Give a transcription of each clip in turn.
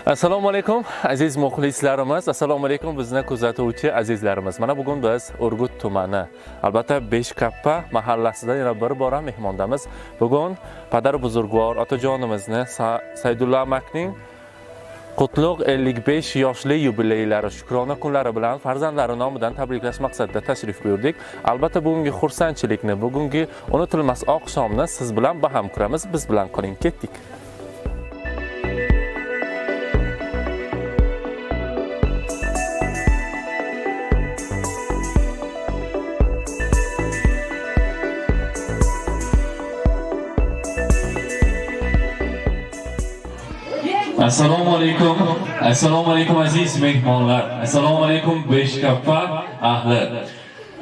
Assalomu alaykum, aziz muxlislarimiz. Assalomu alaykum, bizni kuzatuvchi azizlarimiz. Mana bugun biz Urgut tumani, albatta, Beshkappa mahallasida yana bir bora mehmondamiz. Bugun padar buzurgvor otajonimizni Saydulla amakning qutlug' 55 yoshli yubileylari, shukrona kunlari bilan farzandlari nomidan tabriklash maqsadida tashrif buyurdik. Albatta, bugungi xursandchilikni, bugungi unutilmas oqshomni siz bilan baham ko'ramiz. Biz bilan qoling, ketdik. Assalomu alaykum. Assalomu alaykum, aziz mehmonlar. Assalomu alaykum, Beshkappa ahli.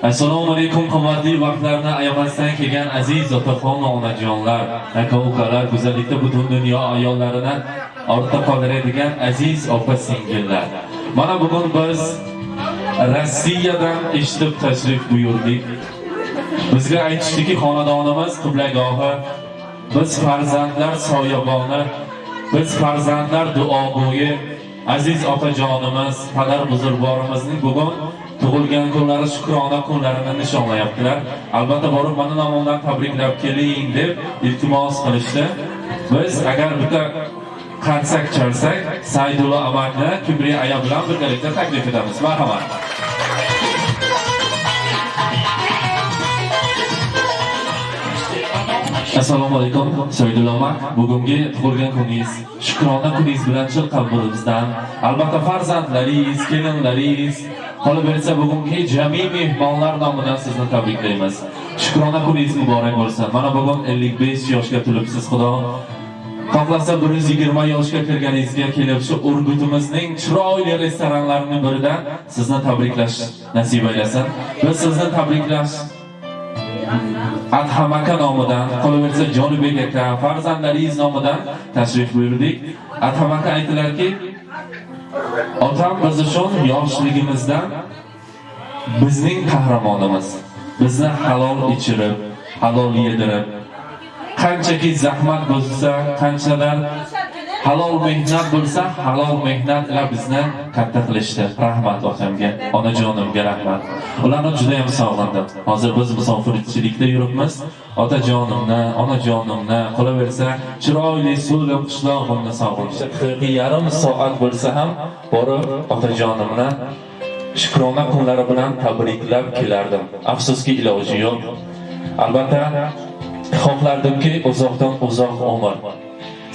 Assalomu alaykum, qimmatli vaqtlarni ayamasdan kelgan aziz otaxon va onajonlar, aka ukalar, go'zallikda butun dunyo ayollarini ortda qoldiradigan aziz opa singillar. Mana bugun biz Rossiyadan eshitib tashrif buyurdik. Bizga aytishdiki, xonadonimiz qiblagohi, biz farzandlar soyaboni, biz farzandlar duogo'yi, aziz otajonimiz, padar buzurgvorimizning bugun tug'ilgan kunlari, shukrona kunlarini nishonlayaptilar. Albatta, borib mani nomimdan tabriklab keling deb iltimos qilishdi. Biz agar bitta qarsak chalsak, Saydulla amakni Kibriya aya bilan birgalikda taklif etamiz. Marhamat. Assalomu alaykum, Saydulla amak. Bugungi tug'ilgan kuningiz, shukrona kuningiz bilan chin qalbimizdan, albatta, farzandlaringiz, kelinlaringiz, qolaversa bugungi jami mehmonlar nomidan sizni tabriklaymiz. Shukrona kuningiz muborak bo'lsin. Mana bugun 55 yoshga to'libsiz, Xudo xohlasa 120 yoshga kirganingizga kelib shu Urgutimizning chiroyli restoranlarining biridan sizni tabriklash nasib aylasin. Biz sizni tabriklash Adham aka nomidan, qolaversa Jonibek aka, farzandlaringiz nomidan tashrif buyurdik. Adham aka aytdilarki, otam biz uchun yoshligimizdan bizning qahramonimiz. Bizni halol ichirib, halol yedirib, qanchaki zahmat bo'lsa, qanchalar halol mehnat bo'lsa, halol mehnat ila bizni katta qilishdi. Rahmat otamga, onajonimga rahmat. Ularni juda ham sog'indim. Hozir biz musofirchilikda yuribmiz. Otajonimni, onajonimni, qolaversa chiroyli so'lim qishlog'imni sog'indim. Yarim soat bo'lsa ham borib otajonimni shukrona kunlari bilan tabriklab kelardim. Afsuski, iloji yo'q. Albatta, xohlardimki, uzoqdan uzoq umr,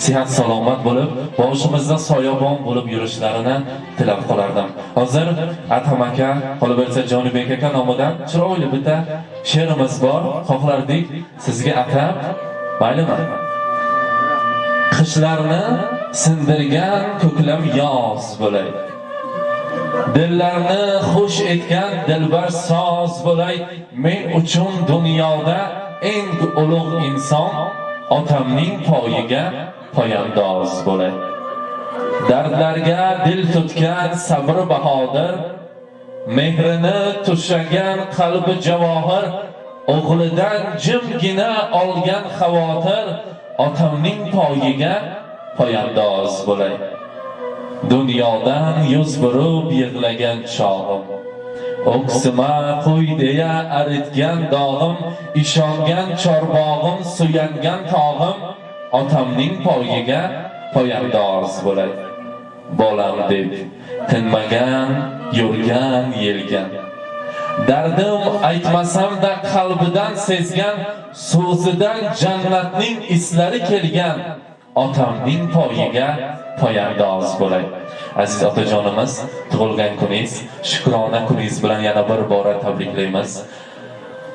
sihat salomat bo'lib, boshimizda soyabon bo'lib yurishlarini tilab qolardim. Hozir Adham aka, qolaversa Jonibek aka nomidan chiroyli bitta she'rimiz bor. Xohlardik sizga atab, maylimi? Qishlarni sindirgan ko'klam yoz bo'lay. Dillarni xush etgan dilbar soz bo'lay. Men uchun dunyoda eng ulug' inson otamning poyiga poyandoz bo'lay. Dardlarga dil tutgan sabri bahodir, mehrini tushagan qalbi javohir, o'g'lidan jimgina olgan xavotir otamning poyiga poyandoz bo'lay. Dunyodan yuz burib yig'lagan chog'im, o'ksima qo'y deya aritgan dog'im, ishongan chorbog'im, suyangan tog'im otamning poyiga poyandoz bo'lay. Bolam deb tinmagan, yurgan, yelgan. Dardim aytmasam-da qalbidan sezgan, so'zidan jannatning islari kelgan otamning poyiga poyandoz bo'lay. Aziz otajonimiz, tug'ilgan kuningiz, shukrona kuningiz bilan yana bir bora tabriklaymiz.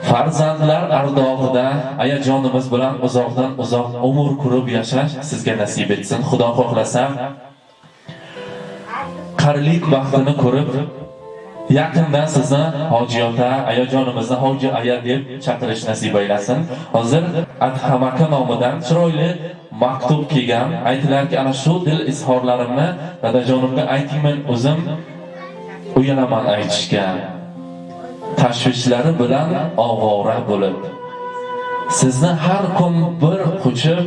Farzandlar ardog'ida ayajonimiz bilan uzoqdan uzoq umr ko'rib yashash sizga nasib etsin. Xudo xohlasa, qarilik baxtini ko'rib, yaqinda sizni Hoji ota, ayajonimizni Hoji aya deb chaqirish nasib aylasin. Hozir Adham aka nomidan chiroyli maktub kelgan. Aytilarki, ana shu dil izhorlarimni dadajonimga ayting, men o'zim uyalaman aytishga. Tashvishlari bilan ovora bo'lib, sizni har kun bir quchib,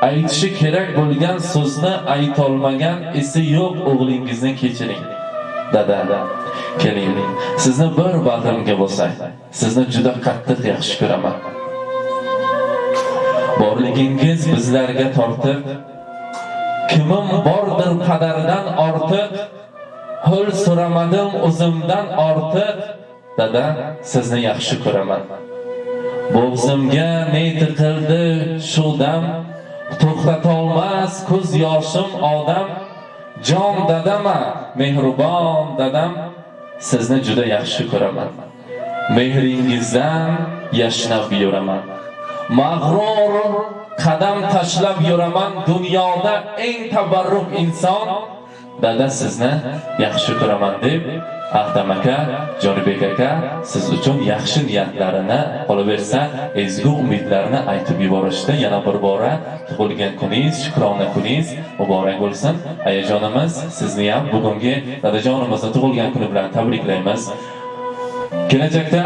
Aytishi kerak bo'lgan so'zni aytolmagan esi yo'q o'g'lingizni kechiring. Dada, keling, sizni bir bag'rimga bosay. Sizni juda qattiq yaxshi ko'raman. Borligingiz bizlarga tortiq, kimim bordir qadardan ortiq, ho'l so'ramadim o'zimdan ortiq, dada, sizni yaxshi ko'raman. Bo'g'zimga ne tiqildi shu dam, to'xtatolmas ko'z yoshim odam, jon dadama, mehribon dadam, sizni juda yaxshi ko'raman. Mehringizdan yashnab yuraman. Mag'rur qadam tashlab yuraman, dunyoda eng tabarruk inson, dada sizni yaxshi ko'raman deb Ahtam aka, Jonibek aka siz uchun yaxshi niyatlarini, qolaversa ezgu umidlarini aytib yuborishdi. Yana bir bora tug'ilgan kuningiz, shukrona kuningiz muborak bo'lsin. Ayajonimiz, sizni ham bugungi dadajonimizni tug'ilgan kuni bilan tabriklaymiz. Kelajakda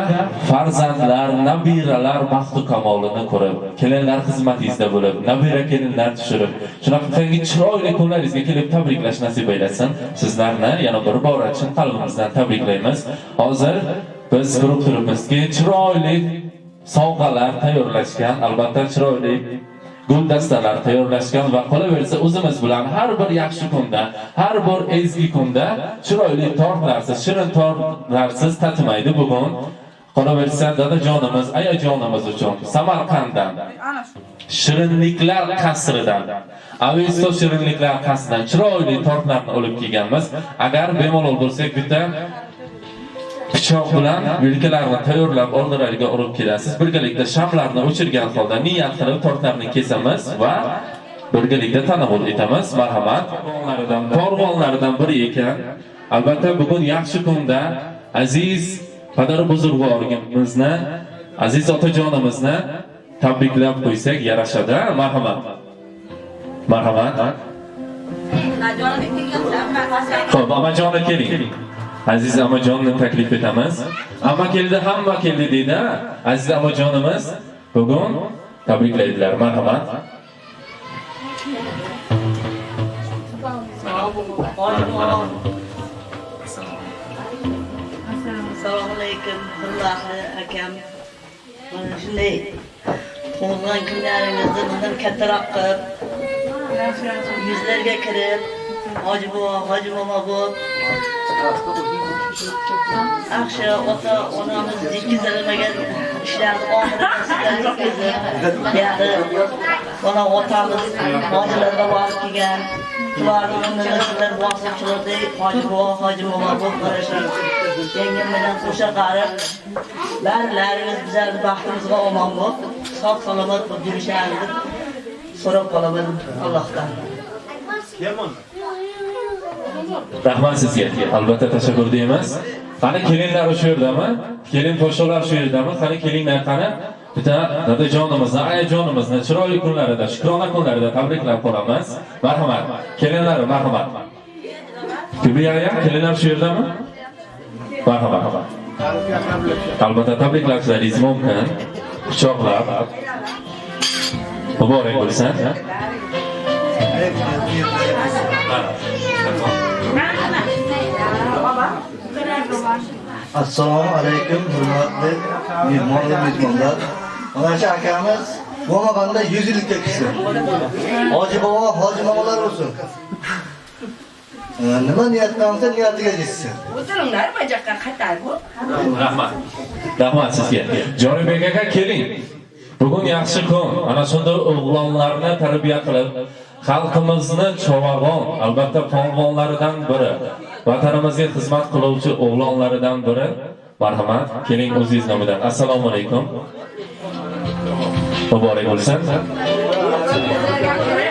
farzandlar, nabiralar baxtu kamolini ko'rib, kelinlar xizmatingizda bo'lib, nabira kelinlar tushirib, shunaqa chiroyli kunlaringizga kelib tabriklash nasib aylasin. Sizlarni yana bir bora chin qalbimizdan tabriklaymiz. Hozir biz ko'rib turibmizki, chiroyli sovg'alar tayyorlashgan, albatta chiroyli guldastalar tayyorlashgan va qolaversa o'zimiz bilan har bir yaxshi kunda, har bir ezgi kunda chiroyli tortlarsiz, shirin tortlarsiz tatimaydi bugun. Qolaversa dadajonimiz, ayajonimiz uchun Samarqanddan, shirinliklar qasridan, Avesto shirinliklar qasridan chiroyli tortlarni olib kelganmiz. Agar bemalol bo'lsak, bitta pichoq bilan vilkalarni tayyorlab oldilariga olib kelasiz. Birgalikda shamlarni o'chirgan holda niyat qilib tortlarni kesamiz va birgalikda tanovul etamiz. Marhamat. Polvonlaridan biri ekan. Albatta bugun yaxshi kunda aziz padar buzurg'orimizni, aziz otajonimizni tabriklab qo'ysak yarashadi. Marhamat. Marhamat. Xo'p, amajonni keling. Aziz amajonni taklif etamiz. Amma keldi, hamma keldi deydi. Aziz amajonimiz bugun tabriklaydilar. Marhamat. Assalomu alaykum, hurmatli akam. Mana shunday tug'ilgan kunlaringizni bundan kattaroq qilib, yuzlarga kirib, hoji bobo, hoji momo bo'lib, yaxshi ota onamiz yetkazilmagan ishlarni oxirida sizlar yetkazib, ya'ni mana otamiz hojilarga borib kelgan, ularni o'rnini sizlar bosib chiqardik, hoji bobo, hoji momo bo'lib mana shu yangam bilan qo'sha qarib, barlaringiz bizlarni baxtimizga omon bo'lib, sog' salomat bo'lib yurishlaringizni deb so'rab qolaman Allohdan. Rahmat sizga. Albatta tashakkur deymiz. Qani kelinlar o'sha yerdami? Kelin poshsholar shu yerdami? Qani kelinglar qani? Bitta dadajonimizni, ayajonimizni chiroyli kunlarida, shukrona kunlarida tabriklab qolamiz. Marhamat. Kelinlar, marhamat. Kibriya, kelinlar shu yerdami? Marhamat. Albatta tabriklashlaringiz mumkin. Quchoqlab. Muborak bo'lsin. Assalomu alaykum hurmatli mehmon va mehmonlar. Mana shu akamiz bo'lmaganda 100 yillikka kirsin. Hoji bobo, hoji momolar bo'lsin. Nima niyat qilsa niyatiga yetsin. O'tiringlar, bu yoqqa qatar bu. Rahmat. Rahmat sizga. Jonibek aka keling. Bugun yaxshi kun. Ana shunday o'g'lonlarni tarbiya qilib, xalqimizni chovag'on, albatta polvonlaridan biri, vatanimizga xizmat qiluvchi o'g'lonlaridan biri. Marhamat, keling o'zingiz nomidan. Assalomu alaykum. Muborak bo'lsin.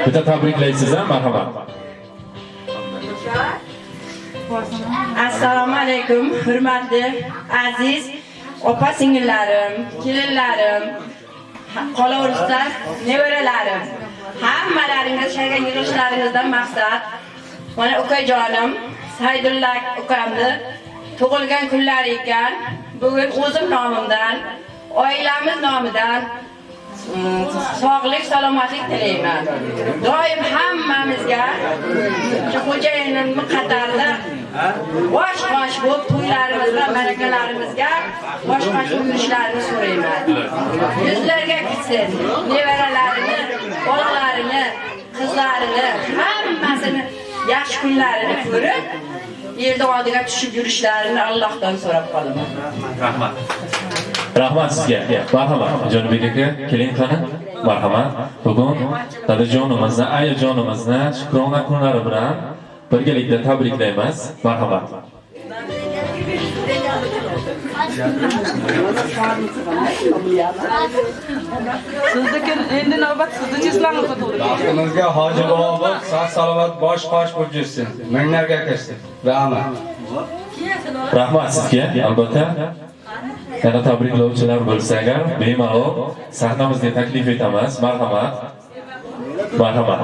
Bitta tabriklaysiz, ha, marhamat. Assalomu alaykum, hurmatli aziz opa singillarim, kelinlarim, qolaversa nevaralarim. Hammalaringiz shayga yig'ishlaringizdan maqsad mana ukajonim Saydulla ukamni tug'ilgan kunlari ekan. Bugun o'zim nomimdan, oilamiz nomidan Sog'lik, salomatlik tilayman. Doim hammamizga shu xo'jayinimni qatorida bosh-qosh bo'lib to'ylarimizga, ma'rakalarimizga bosh-qosh bo'lib yurishlarini so'rayman. Yuzlarga kirsin, nevaralarini, bolalarini, qizlarini, hammasini yaxshi kunlarini ko'rib, elni oldiga tushib yurishlarini Allohdan so'rab qolaman. Rahmat. Rahmat sizga. Marhamat, Jonibek aka, keling qani. Marhamat. Bugun dadajonimizni, ayajonimizni shukrona kunlari bilan birgalikda tabriklaymiz. Marhamat. Sizniki endi navbat sizni cheslangizga to'g'ri keladi. Baxtimizga hoji bobo bo'lib, sog' salomat bosh qosh bo'lib yursin. Minglarga kirsin. Rahmat. Rahmat sizga, albatta. Yana tabriklovchilar bo'lsa agar bemalol sahnamizga taklif etamiz. Marhamat. Marhamat.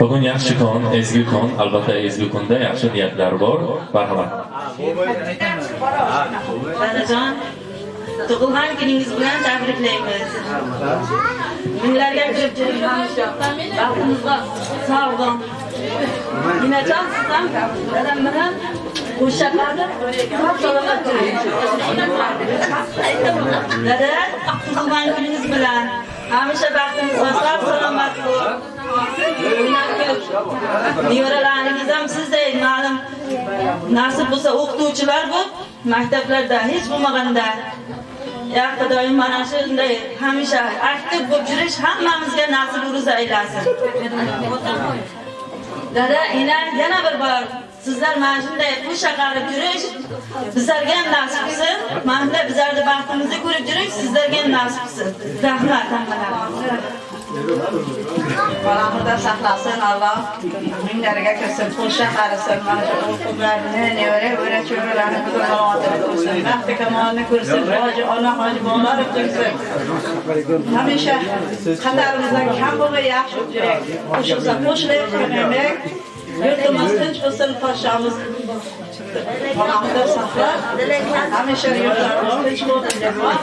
Bugun yaxshi kun, ezgu kun, albatta ezgu kunda yaxshi niyatlar bor. Marhamat. Dadajon, tug'ilgan kuningiz bilan tabriklaymiz. Minglarga kirib yuring hamisha. Baxtimizga sog' bo'ling. Ninajon, siz ham dadam bilan qo'sha qilib, sog' salomat yuring. Dada, tug'ilgan kuningiz bilan hamisha baxtimizga sog' salomat bo'ling. Nevaralaringiz ham sizday ma'lum nasib bo'lsa o'qituvchilar bo'lib, maktablarda hech bo'lmaganda ya Xudoyim mana shunday hamisha aktiv bo'lib yurish hammamizga nasib ro'za aylasin. Dada, ina yana bir bor sizlar mana shunday qo'sha qarib yurish bizlarga ham nasib qilsin. Mana shunday bizlarni baxtimizni ko'rib yurish sizlarga ham nasib qilsin. Rahmat hammalaringizga. Xudo saqlasin, Alloh minglarga kirsin, qo'sha qarisin, mana shu o'g'il-qizlarini, nevara, o'ra cho'ralarini salomatini ko'rsin, baxti kamolini ko'rsin, hoji ona, hoji bobolari ko'rsin. Hamisha qatarimizdan kam bo'lmay yaxshi yurak, qo'shilsa qo'shilaylik, ko'maylik. Yurtimiz tinch bo'lsin, podshomiz Xudo saqlab, hamisha yurtlarimiz tinch bo'lsin,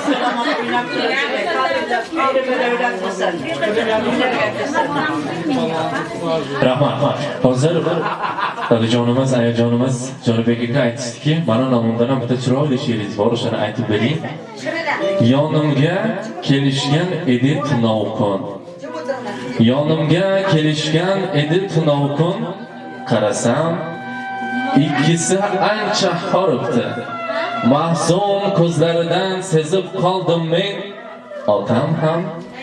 salomat o'ynab davlat bo'lsin. Rahmat. Hozir dadajonimiz, ayajonimiz Jonibek aka aytishdiki, mana nomimdan ham bitta chiroyli she'ringiz bor, o'shani aytib bering. Yonimga kelishgan edi tunov kun. Yonimga kelishgan edi tunov kun. Qarasam, ikkisi ancha horibdi. Mahzun ko'zlaridan sezib qoldim men. Otam ham,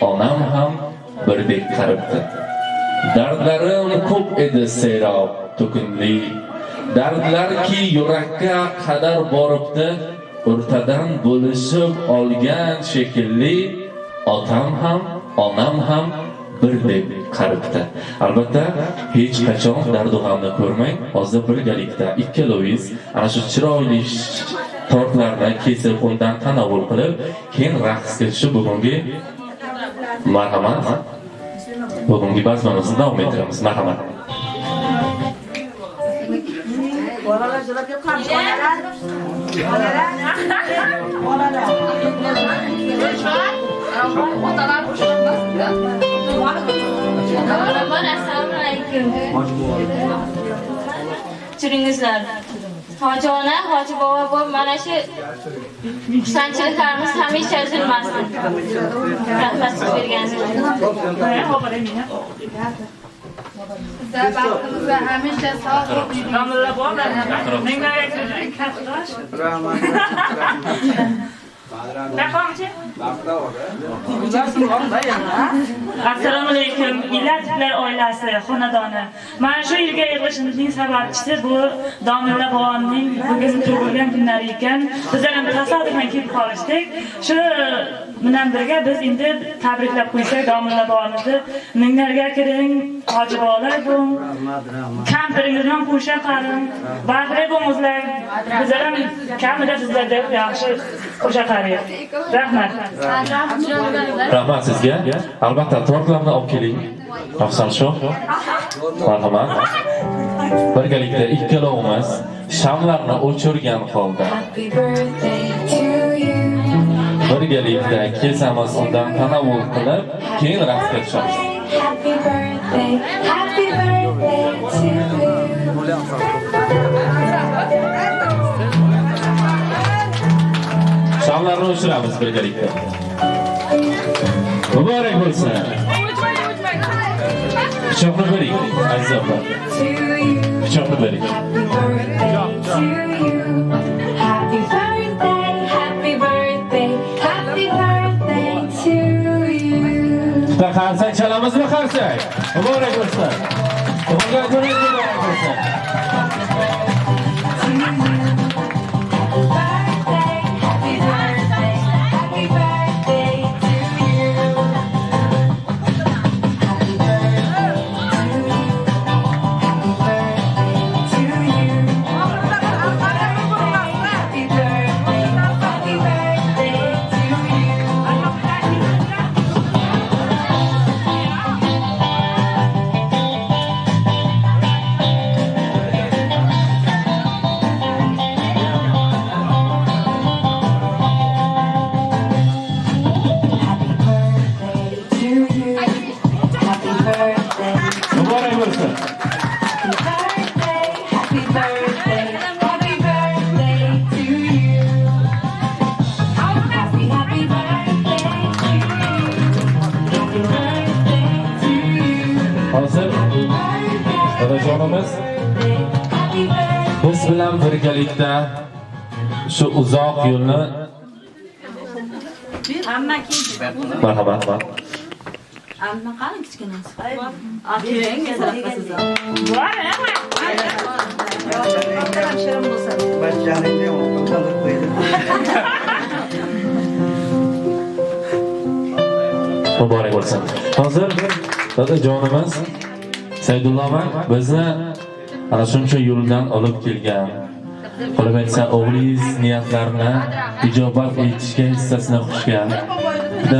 onam ham birdek qaribdi. Dardlarim ko'p edi serob to'kinli. Dardlarki yurakka qadar boribdi. O'rtadan bo'lishib olgan shekilli. Otam ham, onam ham birdek qaribdi. Albatta, hech qachon dardu g'amni ko'rmang. Hozir birgalikda ikkalovingiz ana shu chiroyli tortlarni kesib, undan tanovul qilib, keyin raqsga tushib bugungi marhamat. Bugungi bazmimizni davom ettiramiz. Marhamat. Bolalar jilab ketgan, bolalar. Bolalar. Bolalar. Otalar Assalomu alaykum. Turingizlar. Hoji ona, hoji bobo bo'lib mana shu xursandchiliklarimiz hamisha uzilmasin. Rahmat siz berganingiz. Bizlar baxtimizga hamisha sog' bo'lib yuring. Assalomu alaykum, Ilatovlar oilasi, xonadoni. Mana shu yilga yig'ilishimizning sababchisi bu domla bobomning bugun tug'ilgan kunlari ekan. Bizlar ham tasodifan kelib qolishdik. Shu bilan birga biz endi tabriklab qo'ysak domla bobomizni minglarga kiring, hoji bobolar bo'ling, kampiringiz bilan qo'sha qaring, baxtli bo'linglar. Bizlar ham kamida sizlarda yaxshi qo'sha qaraylik. Rahmat. Rahmat sizga. Albatta, tortlarni olib keling. Afzalshoh. Marhamat. Birgalikda ikkalovimiz shamlarni o'chirgan holda. Happy birthday to you. Birgalikda kesamiz, undan tanovul qilib, keyin raqsga tushamiz. Happy birthday, happy birthday to you. Shamlarni o'chiramiz birgalikda. Muborak bo'lsin. Pichoqni bering, aziz opa. Pichoqni bering. Happy birthday to you. Happy birthday, happy birthday, happy birthday to you. Bitta qarsak chalamizmi, qarsak? Muborak bo'lsin. Tug'ilgan kuningiz muborak bo'lsin. Happy birthday, happy birthday to you. Happy birthday to you. Happy birthday to you. Happy birthday, happy birthday to you. Happy birthday to you. Happy birthday. Muborak bo'lsin. Happy birthday, happy birthday, happy birthday to you. Happy, happy birthday to you. Happy birthday to you. Hozir dadajonimiz Happy birthday. biz bilan birgalikda shu uzoq yo'lni. Marhamat. Amma qani kichkinasi? Bor, ama. Shirin bo'lsin. Caningni o'tdan qo'ydi. Muborak bo'lsin. Hozir dadajonimiz Saydullo aka bizni ana shuncha yo'ldan olib kelgan. Qolib aytsa, o'g'lingiz niyatlarini ijobat etishga hissasini qo'shgan. Juda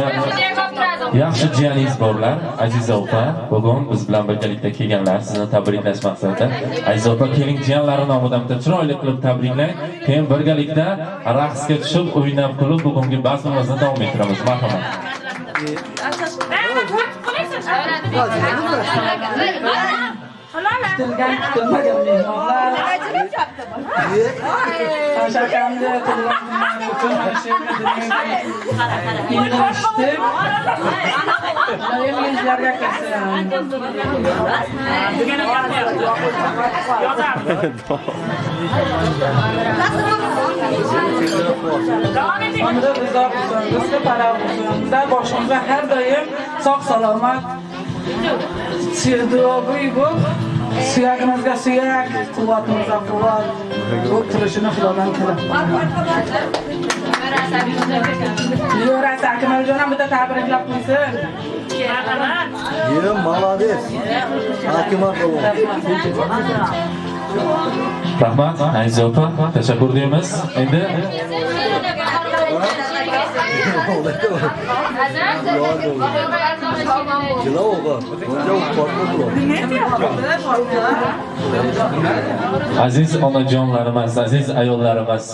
yaxshi jiyaningiz borlar, Aziza opa. Bugun biz bilan birgalikda kelganlar, sizni tabriklash maqsadida. Aziza opa, keling, jiyanlari nomidan bitta chiroyli qilib tabriklang. Keyin birgalikda raqsga tushib, o'ynab kulib bugungi bazmimizni davom ettiramiz. Marhamat. Kutilgan kutilmagan mehmonlar. Akamni tug'ilgan kunlari uchun mana shu yerga yig'ilishdik. Xudoyim yuzlarga kirsin. Umri uzoq bo'lsin, rizqi falaq bo'lsin. Bizlar boshimizda har doim sog' salomat, duogo'y bo'lib, suyagimizga suyak, quvvatimizga quvvat bo'lib turishini Xudodan tilab qolaman. Yo'rasi Akmaljon ham bitta tabriklab qo'ysin. Ye, молодец. Hakim aka. Rahmat, Aziza opa, tashakkur deymiz. Endi aziz onajonlarimiz, aziz ayollarimiz,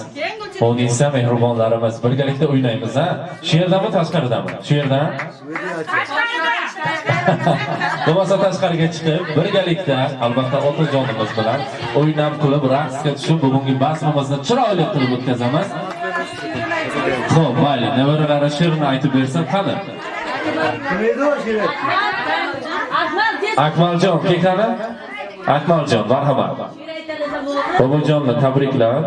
Munisa mehribonlarimiz, birgalikda o'ynaymiz, ha? Shu yerdami, tashqaridami? Shu yerdan? Bo'lmasa tashqariga chiqib, birgalikda albatta otajonimiz bilan o'ynab kulib, raqsga tushib, bugungi bazmimizni chiroyli qilib o'tkazamiz. Xo'p, mayli, nevaralari she'rni aytib bersin, qani? Akmaljon, kelqani? Akmaljon, marhamat. Bobojonni tabriklab,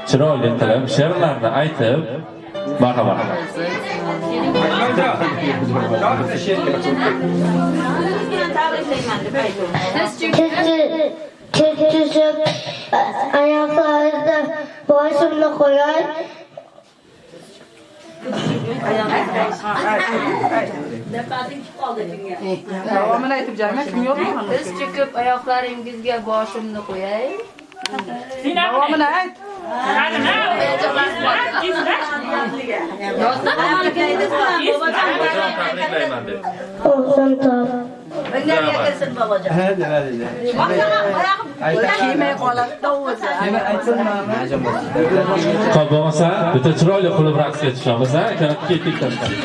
chiroyli qilib, she'rlarni aytib, marhamat. Tiz tushib, ayaklarida boshimni qo'yay. Davomini aytib jarma, kim yo'qmi? Tiz cho'kib oyoqlaringizga boshimni qo'yay. Davomini ayt. Tabriklayman deb. O'zim top. Minglarga kirsin bobojon. Kiymay qoladi-da o'zi. Xo'p, bo'lmasa, bitta chiroyli qilib raqsga tushamiz, ha? Ketdik tashqari.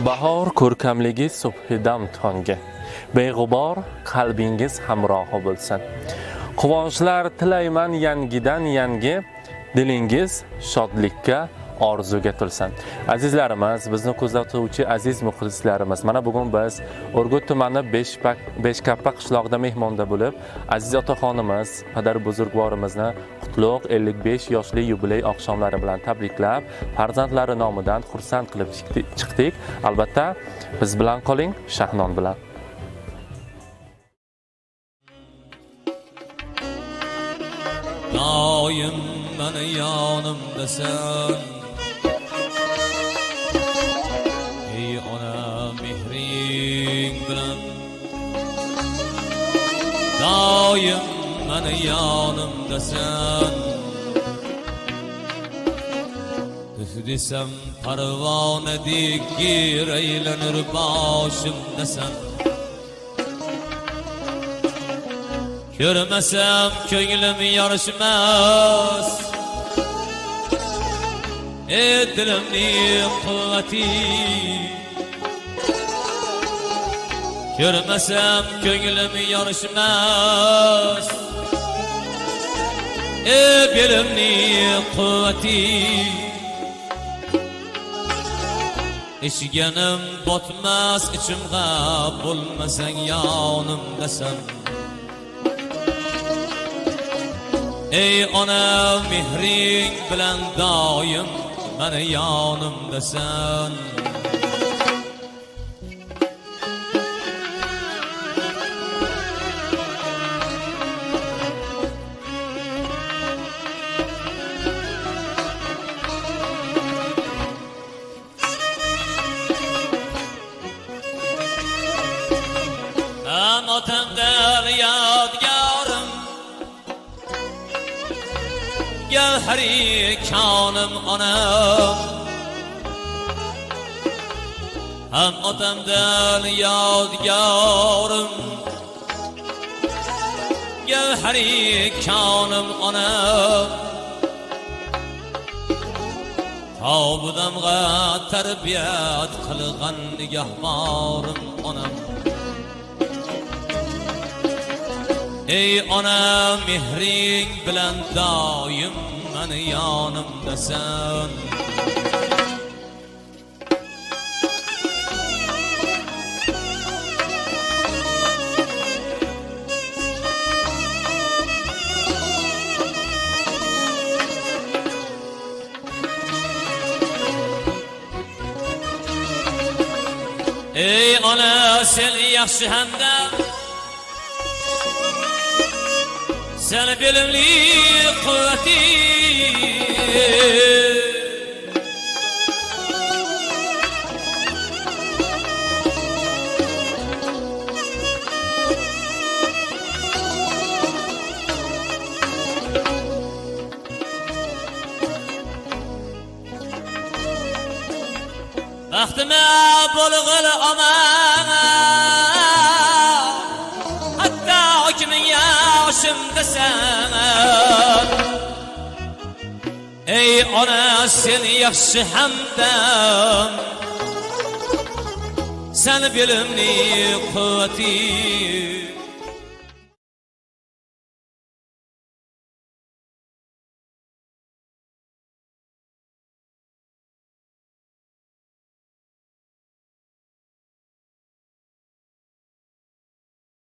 Bahor ko'rkamligi subhidam tongi, beg'ubor qalbingiz hamrohi bo'lsin. Quvonchlar tilayman yangidan yangi, dilingiz shodlikka, orzuga to'lsin. Azizlarimiz, bizni kuzatuvchi aziz muxlislarimiz, mana bugun biz Urgut tumani Beshkappa qishlog'ida mehmonda bo'lib, aziz otaxonimiz, padar buzurgvorimizni qutlug' 55 yoshli yubiley oqshomlari bilan tabriklab, farzandlari nomidan xursand qilib chiqdik. Albatta, biz bilan qoling, Shahnon bilan. Doim meni yonimdasan, ey ona mehring bilan. Doim meni yonimdasan, tuf desam parvonadek yer aylanir boshimdasan. Ko'rmasam ko'nglim yorishmas, ey dilimning quvvati. Ko'rmasam ko'nglim yorishmas, ey belimning quvvati. Ichganim botmas ichimg'a, bo'lmasang yonimdasan. Ey ona mehring bilan doim meni yonimdasan. Ham otamdan yodgorim, gavhari konim onam. Ham otamdan yodgorim, gavhari konim onam. Tobudamg'a tarbiyat qilgan nigahborim onam. Ey ona mehring bilan doim meni yonimdasan. Ey ona sen yaxshi hamda sen bilimli quvvati. Baxtıma bo'lg'il omon, hatto hukming yoshim desam. Ey ona sen yaxshi hamdam, sen bilimli quvvati.